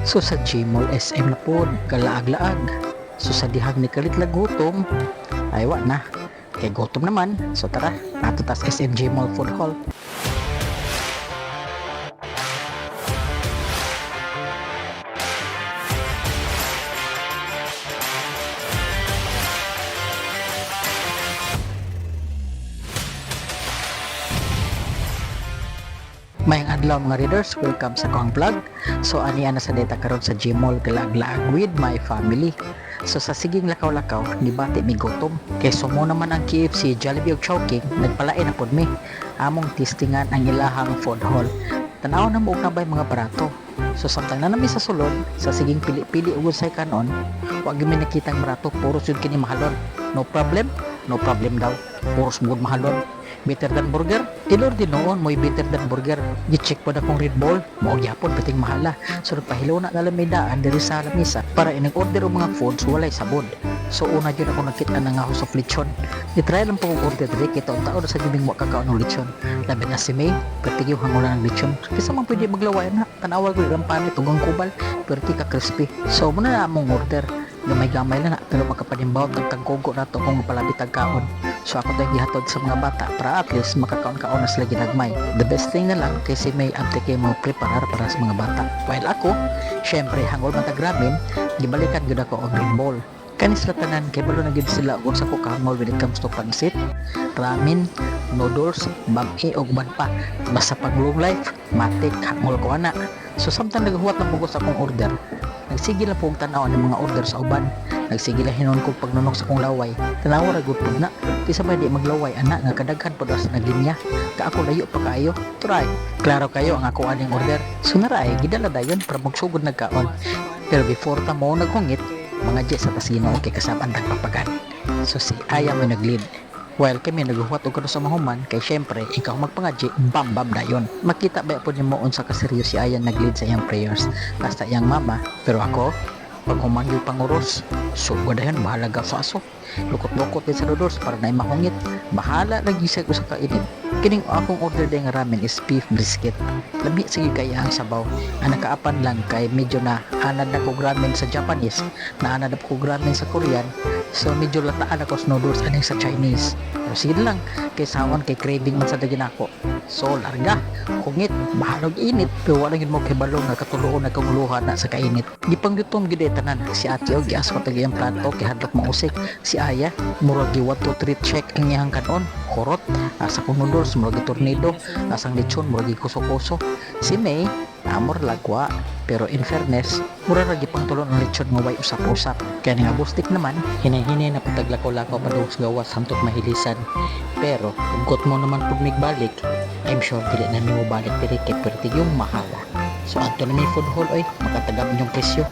So sa Gmall SM na pod, kalaag-laag. So sa dihang ni kalit gutom, ay wa na. Kay gutom naman. So tara, ato tas SM Gmall Food Hall. Maayong adlaw, mga readers, welcome sa akong vlog. So ani ana sa data karon sa Gmall galaag-laag with my family. So sa siging lakaw-lakaw, nibati mi gutom. Kay sumo naman ang KFC, Jollibee ug Chowking, nagpalain na pod mi. Among testingan ang ilahang food hall. Tanaw na mo og nabay mga barato. So samtang na nami sa sulod, sa siging pili-pili ug unsay kanon, wa gyud mi nakitang barato, puros jud kini mahalon. No problem, no problem daw. Puros gud mahalon. Better Than Burger, tilor din noon mo'y Better Than Burger. Gi-check po na kong Red Bull, mao gyapon pating mahala. So nagpahilo na lang may daan diri sa lamisa para inig order og mga foods walay sabod. So una jud ako nakita na nga House of Lechon. Gitry lang po kong order diri kay taon-taon sa jud wa kakaon og lechon. Labi na si May, perti yung hangulan ng lechon. Kaysa man pwede maglaway na, tanawa ko ilang panit ug ang kubal, perti ka crispy. So muna na among order. Gamay-gamay lang na, pero makapanimbaw tag tagkugo na to kung palabit tag kaon. So ako tayong gihatod sa mga bata para at least makakaon-kaon na sila ginagmay. The best thing na lang kay si May abte kay mo preparar para sa mga bata. While ako, syempre hangol man tag ramen, gibalikan gyud ako og Red Bull. Kani sila tanan kay balo na gyud sila og unsa ko kahangol when it comes to pansit, ramen, noodles, bami ug uban pa. Basta pag long life, matik hangol ko ana. So samtang naghuwat ng bugos akong order, nagsige lang po og tan-aw ng mga order sa uban. Nagsige lang hinon kog pagnunok sa kong laway. Tanawa ra gud pud na. Kaysa ba di maglaway ana nga kadaghan pod sa naglinya. Ka ako layo pa kaayo. Try. Klaro kayo ang ako aning order. So nara ay gidala dayon para magsugod nagkaon. Pero before ta mo naghungit, mga jet sa tas Ginoo kay kasaban tag papagan. So si Aya mo nag-lead. While kami naghuwat og sa mahuman kay syempre ikaw magpangadji, bam bam dayon. Makita ba po nimo unsa ka seryoso si Aya nag-lead sa iyang prayers. Basta iyang mama, pero ako pag human yung panguros, sugod dayon, bahala sa aso. Lukot-lukot din sa noodles para na mahungit. Bahala lagi sa usa ka init. Kining akong order din nga ramen is beef brisket. Lami sige kaya ang sabaw. Ang nakaapan lang kay medyo na anad na kog ramen sa Japanese, na anad na kog ramen sa Korean. So medyo lataan ako sa noodles aning sa Chinese. Pero sige lang, kay sawan kay craving man sa dagin ako. So larga, hungit, bahalog init, pero wala gyud mo kay balong nga katuloon na kong luha na sa kainit. Gipanggutom gyud ay tanan. Si Ate og gias ko tag iyang plato kay hadlok mausik. Si Aya, murag gi 1 2 3 check ang iyang kanon. Horot, asa kong noodles murag gi tornado, asang lechon murag gi kuso-kuso. Si May, amor lagwa, pero in fairness, mura ra gipangtulon ang lechon nga way usap-usap. Kaya nga bustik naman, hinay-hinay na pataglakaw-lakaw padung sa gawas samtot mahilisan. Pero ugkot mo naman pud migbalik, I'm sure dili na mi mo balik diri kay perti yung mahala. So adto na mi food hall oy, makatagam inyong presyo.